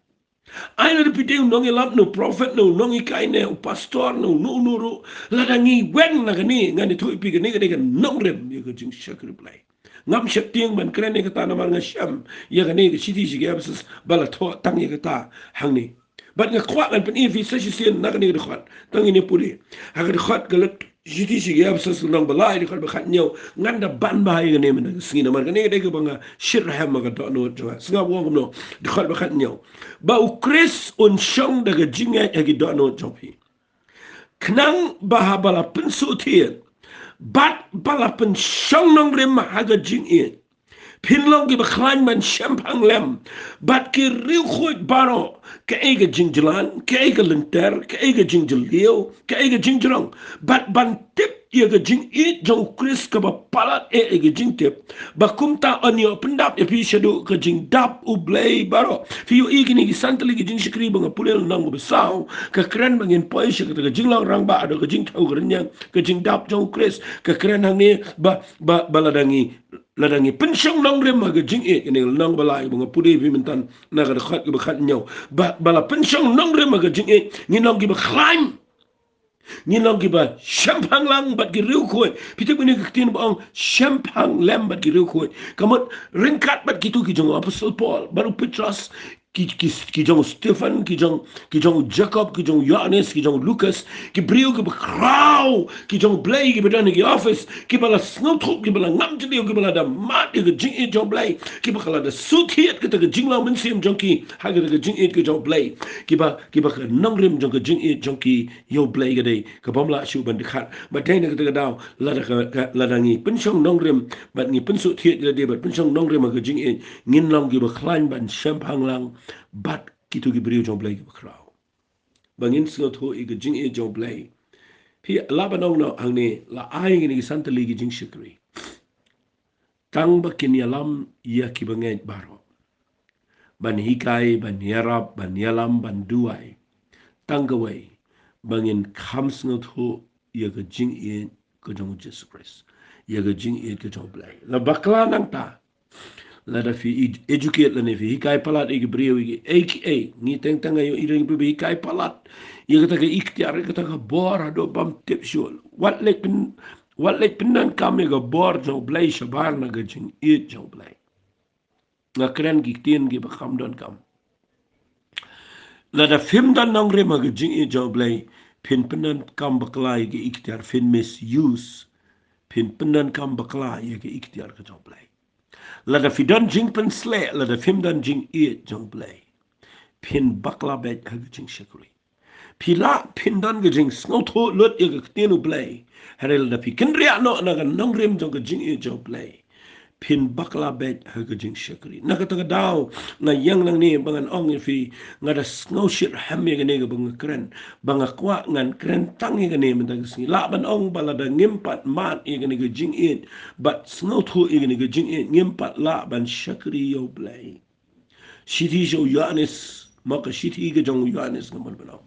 Ai lada phi dei u nongïalap ne u prophet ne u nonghikai ne u pastor ne uno uno ruh, lada ngi weng na kane, ngan ïathuh ïa phi, kane ka dei ka nongrim ïa ka jingshakri Blei. Ngam sheptieng ban kren ïa kata namar nga shem ïa kane ka shithi sha ki Ephesos ba la thoh tang ïa kata hangne. Bad nga kwah ngan pyni ïa phi sa shisien na kane ka dkhot. To ngin ïa pule ha ka dkhot ka leit shithi sha ki Ephesos lynnong ba lai, dkhot ba khathynñiew. Ngan da ban bha ïa kane mynta ka sngi namar kane ka dei kaba nga shit rhem ha ka dohnud jong nga. Sngap u ong kumno, dkhot ba khathynñiew: Ba U Khrist un shong da ka jingngeit ha ki dohnud jong phi, khnang ba haba la pynsuhthied bad ba la pynshong nongrim ha ka jingïeit, phin long kiba khlaiñ ban shemphang lem bad ki riewkhuid baroh, kaei ka jingjlan, kaei ka lynter, kaei ka jingjylliew, kaei ka jingjrong, bad ban tip ïa ka jingïeit jong U Khrist kaba palat eh ïa ka jingtip, ba kumta yn ïoh pyndap ïa phi shaduh ka jingdap U Blei baroh. Phi ïohi kine ki san tylli ki jingshakri ba nga pule, lynnong kaba saw ka kren ba ngin poi sha kata ka jinglong rangbah haduh ka jingthew ka rynïeng, ka jingdap jong U Khrist. Ka kren hangne ba, ba, ba lada ngi, lada ngi pynshong nongrim ha ka jingïeit, kane lynnong ba lai ba nga pule ïa phi mynta na ka dkhot kaba khathynñiew, ba, ba la pynshong nongrim ha ka jingïeit, ngin long kiba khlaiñ, ngin long kiba shemphang lang bad ki riewkhuid. Phi tip kane ka ktien ba ong shemphang lem bad ki riewkhuid, ka mut ryngkat bad kito ki jong u apostol Paul bad u Petros, ki, ki, ki jong Stephen, ki jong, ki jong Jacob, ki jong Johannes, ki jong Lukas, ki briew kiba khraw, ki jong Blei kiba don ha ki office, kiba la sngewthuh, kiba la ngam jylliew, kiba la da mad ïa ka jingïeit jong Blei, kiba ka la da shu thied kata ka jinglong mynsiem jong ki ha kata ka jingïeit ka jong Blei, kiba, kiba ka nongrim jong ka jingïeit jong ki ïa u Blei ka dei ka bym lah shuh ban dkhat. Bad dei na kata ka daw, lada ka, ka, lada ngi pynshong nongrim bad ngi pynsuhthied ïa lade bad pynshong nongrim ha ka jingïeit, ngin long kiba khlaiñ ban shemphang lang bad kito ki briew jong Blei kiba khraw. Ba ngin sngewthuh ïa ka jingïeit jong Blei. Phi lah ban ong noh hangne, la ai ïa kine ki san tylli ki jingshakri. Tang ba kin ïalam ïa kiba ngeit baroh. Ban hikai, ban ïarap, ban ïalam, ban duwai. Tang kawei, ba ngin kham sngewthuh ïa ka jingïeit ka jong u Jisu Khrist. Ïa ka jingïeit ka jong u Blei. La bakla nangta. Lada phi ed-, educate lane phi hikai palat ïa ki briew ïa ki ei ki ei. Ngi teng teng aïu ïa ki briew hikai palat ïa kata ka iktiar, ïa kata ka bor haduh bym tip shuh. Wat leit pyn-, wat leit pyndonkam ïa ka bor jong u Blei shabar na ka jingïeit jong u Blei. Nga kren ki ktien kiba kham donkam. Lada phim don nongrim ha ka jingïeit jong u Blei, phin pyndonkam bakla ïa ka iktiar, phin misuse, phin pyndonkam bakla ïa ka iktiar ka jong u Blei. Lada phi don jingpynsleh, lada phim don jingïeit jong u Blei, phin bakla beit ha ka jingshakri. Phi lah phin don ka jingsngewthuh lut ïa ka ktien u Blei. Hynrei lada phi kynriah noh na ka nongrim jong ka jingïeit jong u Blei, phin bakla beit ha ka jingshakri. Na kata ka daw, nga ïeng nangne ba ngan ong ïa phi, nga da sngewsih hem ïa kane kaba nga kren. Ba nga kwah ngan kren tang ïa kane mynta ka sngi. Lah ban ong ba lada ngim pat mad ïa kane ka jingïeit bad sngewthuh ïa kane ka jingïeit, ngim pat lah ban shakri ïa u Blei. Shithi sha u Ïoannis, ma ka shithi ka jong u Ïoannis nga mon ba long.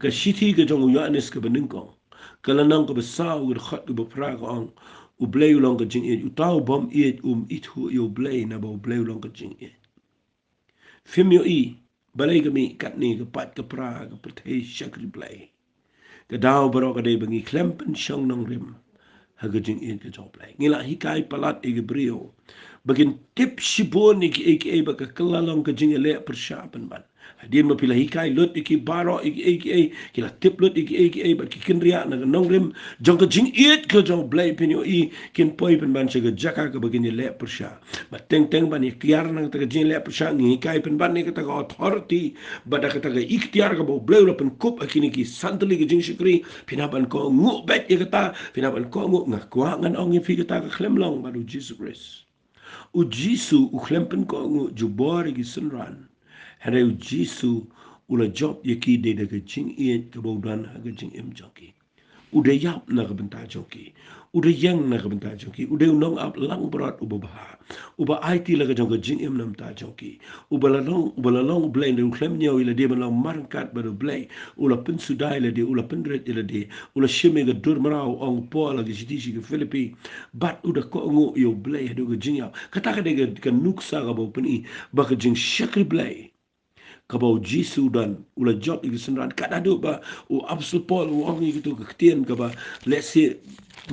Ka shithi ka jong u Ïoannis kaba nyngkong, ka lynnong kaba saw, ka dkhot kaba phra ka ong, u Blei u long ka jingïeit, uta u bym ïeit um ithuh ïa u Blei, naba u Blei u long ka jingïeit. Phim ïohi, balei ka mih katne ka pait ka pra ka pyrthei shakri Blei. Ka daw baroh ka dei ba ngi khlem pynshong nongrim ha ka jingïeit ka jong u Blei. Ngi la hikai palat ïa ki briew ba kin tip shibun ïa kiei kiei ba ka kylla long ka jingïaleh pyrshah pynban. Hadien ba phi la hikai lut ïa ki baroh ïa kiei kiei, ki la tip lut ïa kiei kiei bad ki kynriah na ka nongrim jong ka jingïeit ka jong u Blei, phin ïohi kin poi pynban sha ka jaka kaba kin ïaleh pyrshah. Bad teng teng ban ïa kiar na kata ka jingïaleh pyrshah ngi hikai pynban ïa kata ka authority bad da kata ka iktiar kaba u Blei u la pynkup ha kine ki san tylli ki jingshakri. Phin hap ban kohnguh beit ïa kata, phin hap ban kohnguh. Nga kwah ngan ong ïa phi kata ka khlem long bad u Jisu Khrist. U Jisu u khlem pynkohnguh jubor ïa ki synran. Hynrei u Jisu u la jop ïa ki dei da ka jingïeit kaba u don ha ka jingim jong ki. U da ïap na ka bynta jong ki. U da ïeng na ka bynta jong ki. U dei u nongap langbrot uba bha, uba aiti la ka jong ka jingim na bynta jong ki. Uba la long, uba la long u Blei, u khlem ñiew ïa lade ban long marryngkat bad u Blei. U la pynsuda ïa lade, u la pynrit ïa lade. U la shim ïa ka dur mraw, ong u Paul ha ka shithi sha ki Philippi. Bad u da kohnguh ïa u Blei haduh ka jingïap. Kata ka dei ka, ka nuksa kaba u pyni ba ka jingshakri Blei kaba u Jisu u don, u la jop ïa ki synran. Kat haduh ba u Apostol Paul u ong ïa kito ki ktien kaba lehse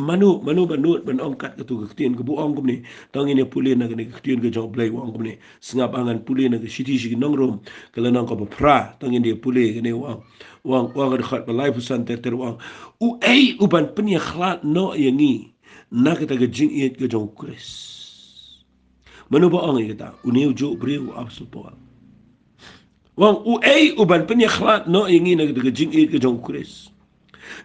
mano, mano ba nud ban ong kat kito ki ktien kaba u ong kumne. To ngin ïa pule na kane ka ktien ka jong u Blei, u ong kumne. Sngap, ngan pule na ka shithi sha ki nong Rom, ka lynnong kaba phra. To ngin ïa pule kane, u ong, u ong, u ong ha ka dkhot ba laiphew san ter ter, u ong: Uei u ban pynïakhlad noh ïa ngi na kata ka jingïeit ka jong u Khrist? Mano ba ong ïa kata? Une u juh briew, u Apostol Paul. U ong: Uei u ban pynïakhlad noh ïa ngi na kata ka jingïeit ka jong u Khrist?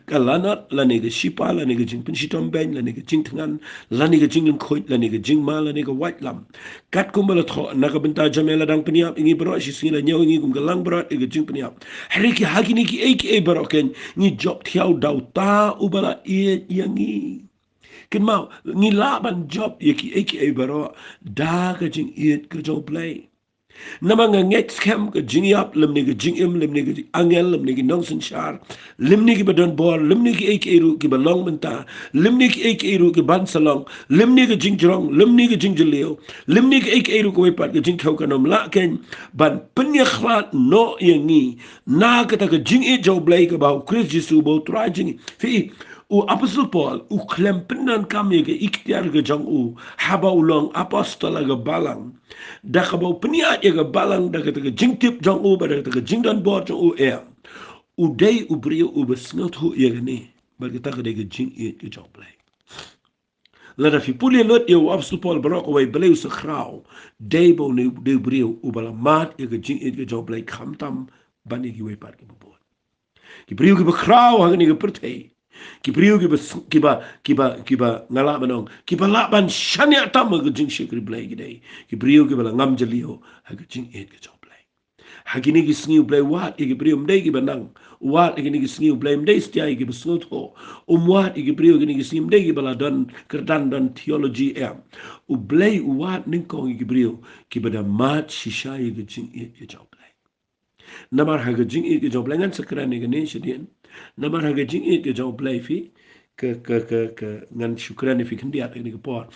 Ka lanot, lane ka shipa, lane ka jingpynshitom beiñ, lane ka jingthngan, lane ka jinglyngkhuid, lane ka jingma, lane ka waitlam? Katkum ba la thoh na ka bynta jong me la dang pynïap ïa ngi baroh, shisngi la ñiew ïa ngi kum ka langbrot ïa ka jingpynïap. Hynrei ki, ha kine kiei kiei baroh keiñ ngi jop thiaw da uta uba la ïeit ïa ngi. Kynmaw, ngi lah ban jop ïa kiei kiei baroh da ka jingïeit ka jong u Blei. Namar nga ngeit skhem ka jingïap, lymne ka jingim, lymne ka angel, lymne ki nongsynshar, lymne kiba don bor, lymne kiei kiei ruh kiba long mynta, lymne kiei kiei ruh ki ban sa long, lymne ka jingjrong, lymne ka jingjylliew, lymne kiei kiei ruh kawei pat ka jingthew, kan ym lah keiñ ban pynïakhlad noh ïa ngi na kata ka jingïeit jong u Blei kaba ha u Khrist Jisu uba u Trai jong ngi. Phi, U Apostol Paul u khlem pyndonkam ïa ka iktiar ka jong u haba u long apostol ha ka balang, da kaba u pynïaid ïa ka balang da kata ka jingtip jong u bad da kata ka jingdonbor jong u, em, u dei u briew uba sngewthuh ïa kane, bad kata ka dei ka jingïeit ka jong U Blei. Lada phi pule lut ïa u Apostol Paul baroh kawei, balei u sa khraw? Dei ba une u dei u briew uba la mad ïa ka jingïeit ka jong U Blei khamtam ban ïa kiwei pat kiba bun. Ki briew kiba khraw ha kane ka pyrthei, ki briew kiba s-, kiba, kiba, kiba nga lah ban ong, kiba lah ban shaniah tam ha ka jingshakri Blei ki dei ki briew kiba la ngam jylliew ha ka jingïeit ka jong U Blei. Ha kine ki sngi U Blei u wad ïa ki briew, ym dei kiba nang. U wad ha kine ki sngi U Blei, ym dei satia ïa kiba sngewthuh. Um wad ïa ki briew ha kine ki sngi, ym dei kiba la don kyrdan, don theology, em. U Blei u wad nyngkong ïa ki briew kiba da mad shisha ïa ka jingïeit ka jong U Blei. Namar ha ka jingïeit ka jong U Blei, ngan sa kren ïa kane shadien. Namar ha ka jingïeit ka jong U Blei phi, ka, ka, ka, ka, ngan shu kren ïa phi khyndiat ha kane ka por.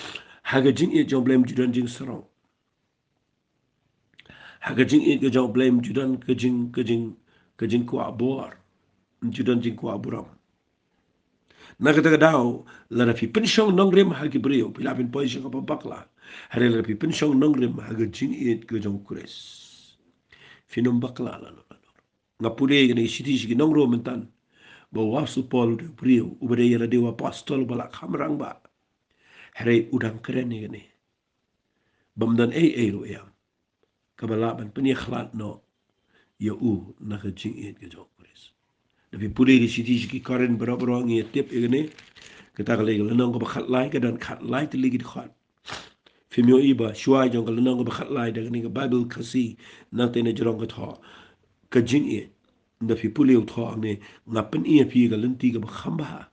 Ha ka jingïeit jong U Blei ym ju don jingsarong. Ha ka jingïeit ka jong U Blei ym ju don ka jing, ka jing, ka jingkwah bor. Ym ju don jingkwah burom. Na kata ka daw, lada phi pynshong nongrim ha ki briew, phi lah ban poi sha kaba bakla. Hynrei lada phi pynshong nongrim ha ka jingïeit ka jong U Khrist, phin ym bakla lano lano. Nga pule ïa kane ka shithi sha ki nong Rom mynta, ba u Apostol Paul u dei u briew uba dei ïa lade u apostol uba la kham rangbah. Hynrei u dang kren ïa kane. Bym don ei ei ruh ïa kaba lah ban pynïakhlad noh ïa u na ka jingïeit ka jong U Khrist. Da phi pule ki shithi sha ki Korinth baroh baroh ngi ïa tip ïa kane. Kata ka lei ka lynnong kaba khatlai, ka don khatlai tylli ki dkhot. Phim ïohi ba shuwa jong ka lynnong kaba khatlai da kane ka Baibl Khasi, nangta na jrong ka thoh ka jingïeit. Da phi pule u thoh hangne, nga pyni ïa phi ka lynti kaba kham bha.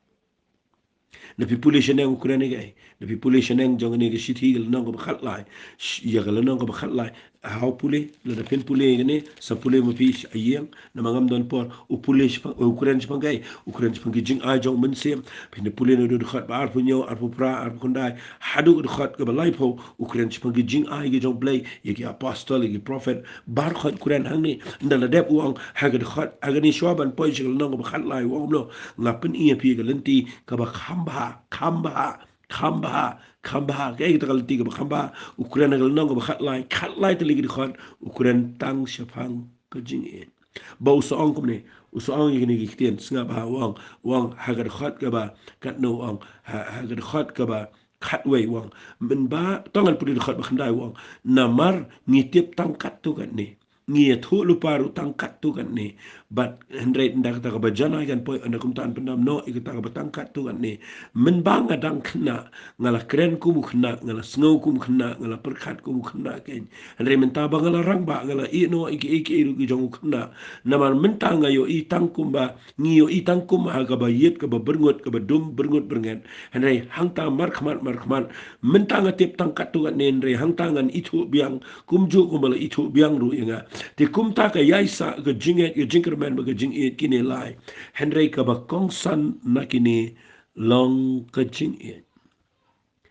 Da phi pule shaneng u kren ïa kaei? Da phi pule shaneng jong kane ka shithi ka lynnong kaba khatlai. Sh-, ïa ka lynnong kaba khatlai. Haw pule, lada phin pule ïa kane, sa pule ma phi sha ïing, namar ngam don por. U pule shaphang, u kren shaphang kaei? U kren shaphang ki jingai jong u Mynsiem. Phin da pule na u dkhot ba arphew hynñiew, arphew phra, arphew khyndai, haduh u dkhot kaba laiphew, u kren shaphang ki jingai ki jong U Blei, ïa ki apostol, ïa ki prophet, baroh u kren hangne. Ynda la dep u ong ha ka dkhot, ha kane shuwa ban poi sha ka lynnong kaba khatlai u ong kumno? Nga pyni ïa phi ka lynti kaba kham bha, kham bha, kham bha, kham bha. Kaei kata ka lynti kaba kham bha? U kren ha ka lynnong kaba khatlai, khatlai tylli ki dkhot, u kren tang shaphang ka jingïeit. Ba u sa ong kumne, u sa ong ïa kine ki ktien, sngap bha u ong, u ong ha ka dkhot kaba katno u ong, ha, ha ka dkhot kaba khatwei u ong. Mynba, to ngan pule dkhot ba khyndai u ong. Namar ngi tip tang katto katne. Ngi ïathuh lypa ruh tang katto katne. Bad hynrei ynda kata kaba janai kan poi, ynda kumta yn pyndam noh ïa kata kaba tang katto katne. Mynba nga dang khynnah, nga la kren kum u khynnah, nga la sngew kum u khynnah, nga la pyrkhat kum u khynnah kein. Hynrei mynta ba nga la rangbah, nga la ïeh noh ïa kiei kiei ruh ki jong u khynnah. Namar mynta nga ïohi tang kumba, ngi ïohi tang kum ha kaba ïit, kaba byrngut, kaba dum byrngut byrnget. Hynrei hangta markhmat markhmat, mynta nga tip tang katto katne, hynrei hangta ngan ithuh biang kumjuh kumba la ithuh biang ruh ïa nga. Te kumta ka ïaisah ka jingngeit, ka jingkyrmen bad ka jingïeit, kine lai. Hynrei kaba kongsan na kine long ka jingïeit.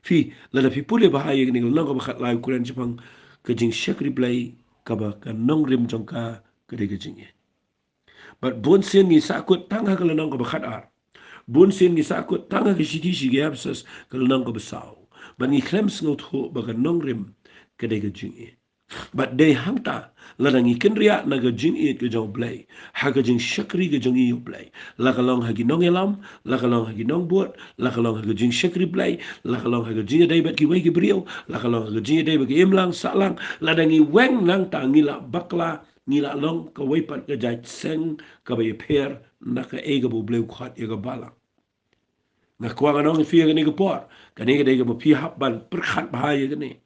Phi, lada phi pule bha ïa kane ka lynnong kaba khatlai, u kren shaphang ka jingshakri Blei, kaba ka nongrim jong ka ka dei ka jingïeit. Bad bun sien ngi sahkut tang ha ka lynnong kaba khatar. Bun sien ngi sahkut tang ha ka shithi sha ki Ephesus ka lynnong kaba saw. Bad ngi khlem sngewthuh ba ka nongrim ka dei ka jingïeit. Bad dei hangta, lada ngi kynriah na ka jingïeit ka jong U Blei, ha ka jingshakri ka jong ngi ïa U Blei, la ka long ha ki nongïalam, la ka long ha ki nongbud, la ka long ha ka jingshakri Blei, la ka long ha ka jingïadei bad kiwei ki briew, la ka long ha ka jingïadei bad ki imlang sahlang, lada ngi weng nangta, ngi la bakla, ngi la long kawei pat ka jait seng kaba ïapher na kaei kaba U Blei u khot ïa ka balang. Nga kwah ngan ong ïa phi ha kane ka por, kane ka dei kaba phi hap ban pyrkhat bha ïa kane,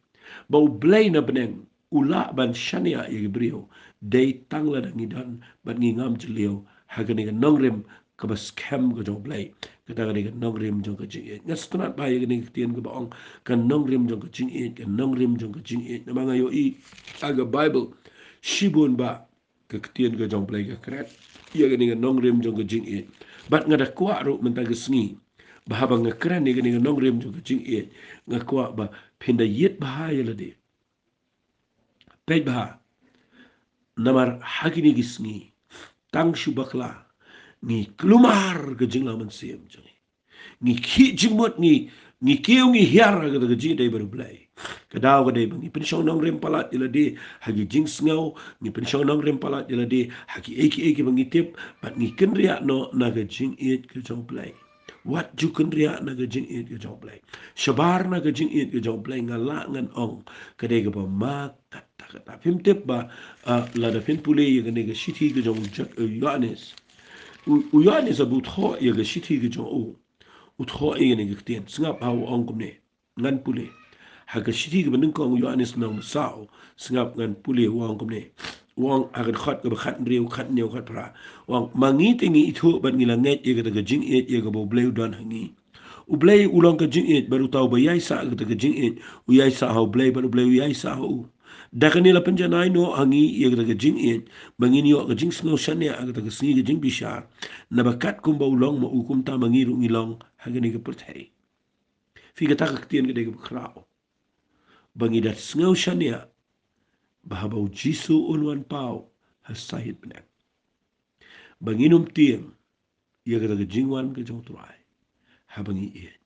ba U Blei na bneng u lah ban shaniah ïa ki briew dei tang lada ngi don bad ngi ngam jylliew ha kane ka nongrim kaba skhem ka jong U Blei. Kata ka dei ka nongrim jong ka jingïeit. Nga sngewtynnat bha ïa kane ka ktien kaba ong ka nongrim jong ka jingïeit, ka nongrim jong ka jingïeit. Namar nga ïohi ha ka Baibl shibun ba ka ktien ka jong U Blei ka kren ïa kane ka nongrim jong ka jingïeit. Bad nga da kwah ruh mynta ka sngi, ba haba nga kren ïa kane ka nongrim jong ka jingïeit, nga kwah ba phin da ïit bha ïa lade. Peit bha, namar ha kine ki sngi tang shu bakla ngi kulmar ka jinglong mynsiem jong ngi. Ngi khih jingmut, ngi, ngi kiew, ngi hiar ha kata ka jingïeit bad U Blei. Ka daw ka dei ba ngi pynshong nongrim palat ïalade ha ki jingsngew, ngi pynshong nongrim palat ïalade ha kiei kiei kiba ngi tip, bad ngi kynriah noh na ka jingïeit ka jong U Blei. Wat ju kynriah na ka jingïeit ka jong U Blei. Shabar na ka jingïeit ka jong U Blei, nga lah ngan ong, ka dei kaba ma katta katta. Phim tip ba, ah, lada phin pule ïa kane ka shithi ka jong u Jan-, u Ïoannis. U, u Ïoannis haba u thoh ïa ka shithi ka jong u, u thoh ïa kane ka ktien. Sngap ha u ong kumne. Ngan pule. Ha ka shithi kaba nyngkong u Ïoannis lynnong ba saw. Sngap ngan pule, u ong kumne. U ong ha ka dkhot kaba khathynriew, khathynñiew, khatphra. U ong, ma ngi te ngi ithuh bad ngi la ngeit ïa kata ka jingïeit ïa kaba U Blei u don ha ngi. U Blei u long ka jingïeit, bad uta uba ïaisah ïa kata ka jingïeit u ïaisah ha U Blei, bad U Blei u ïaisah ha u. Da kane la pynjanai noh ha ngi ïa kata ka jingïeit, ba ngin ïoh ka jingsngew shaniah ha kata ka sngi ka jingbishar. Naba katkum ba u long ma u, kumta ma ngi ruh ngi long ha kane ka pyrthei. Phi, kata ka ktien ka dei kaba khraw. Ba ngi da sngew shaniah ba haba U Jisu un wan paw ha sahit bneng, ba ngin ym tieng ïa kata ka jingwan ka jong U Trai haba ngi ïeit.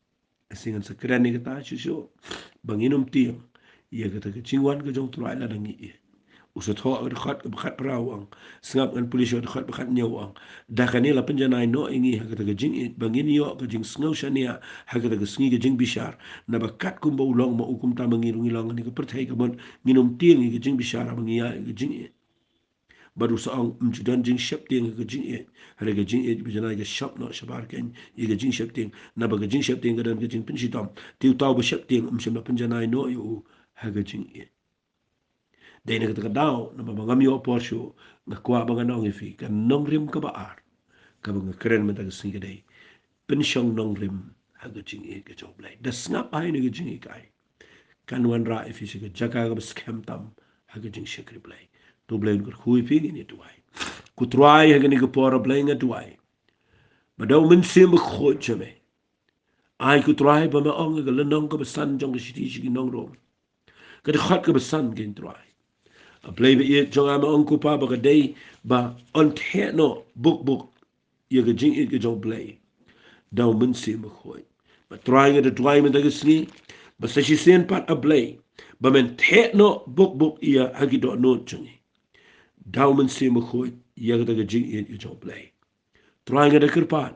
Ashe ngan sa kren ïa kata shuh shuh, ba ngin ym tieng ïa kata ka jingwan ka jong U Trai lada ngi ïeit. U sa thoh ha ka dkhot kaba khatphra, u ong. Sngap ngan pule shuh ha ka dkhot ba khathynñiew, u ong. Da kane la pynjanai noh ïa ngi ha kata ka jingïeit, ba ngin ïoh ka jingsngew shaniah ha kata ka sngi ka jingbishar. Naba katkum ba u long ma u, kumta ma ngi ruh ngi long ha kane ka pyrthei, ka mut ngin ym tieng ïa ka jingbishar haba ngi ïaid ïa ka jingïeit. Bad u sa ong, ym ju don jingsheptieng ha ka jingïeit. Hynrei ka jingïeit ba janai ka shop noh shabar keiñ ïa ka jingsheptieng. Naba ka jingsheptieng ka don ka jingpynshitom. Te uta uba sheptieng ym shym la pynjanai noh ïa u ha ka jingïeit. Dei na kata ka daw, naba ma ngam ïoh por shuh, nga kwah ba ngan ong ïa phi ka nongrim kaba ar kaba nga kren mynta ka sngi ka dei, pynshong nongrim ha ka jingïeit ka jong U Blei. Da sngap bha ïa kane ka jinghikai, kan wanrah ïa phi sha ka jaka kaba skhem tam ha ka jingshakri Blei. To U Blei un kyrkhu ïa phi. Ngin ïa duwai. Ko Trai, ha kane ka por, A Blei, nga duwai ba da U Mynsiem Bakhuid jong me, ai, ko Trai, ba me ong ha ka lynnong kaba san jong ka shithi sha ki nong Rom, ka dkhot kaba san, keiñ Trai, A Blei ba ïeit jong nga, me ong, ko Pa, ba ka dei ba yn theh noh bukbuk ïa ka jingïeit ka jong U Blei da U Mynsiem Bakhuid. Bad Trai, nga da duwai mynta ka sngi ba sa shisien pat, A Blei, ba men theh noh bukbuk ïa ha ki dohnud jong ngi da U Mynsiem Bakhuid ïa kata ka jingïeit ka jong U Blei. Trai, nga da kyrpad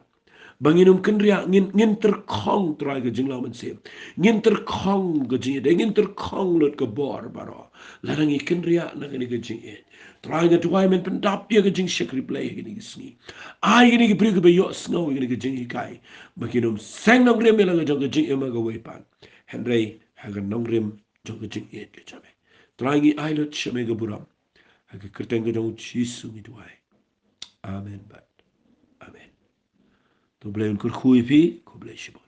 ba ngin ym kynriah, ngin, ngin tyrkhong, Trai, ka jinglong mynsiem. Ngin tyrkhong ka jingïeit, ngin tyrkhong lut ka bor baroh lada ngi kynriah na kane ka jingïeit. Trai, nga duwai men pyndap ïa ka jingshakri Blei ha kane ka sngi. Ai, kine ki briew kiba ïohsngew ïa kane ka jinghikai ba kin ym seng nongrim ïa la ka jong ka jingim ha kawei pat, hynrei ha ka nongrim jong ka jingïeit ka jong me. Trai, ngi ai lut sha me ka burom. Ha ka kyrteng ka jong U Jisu ngi duwai. Amen bad amen. To U Blei un kyrkhu ïa phi. Khublei shibun.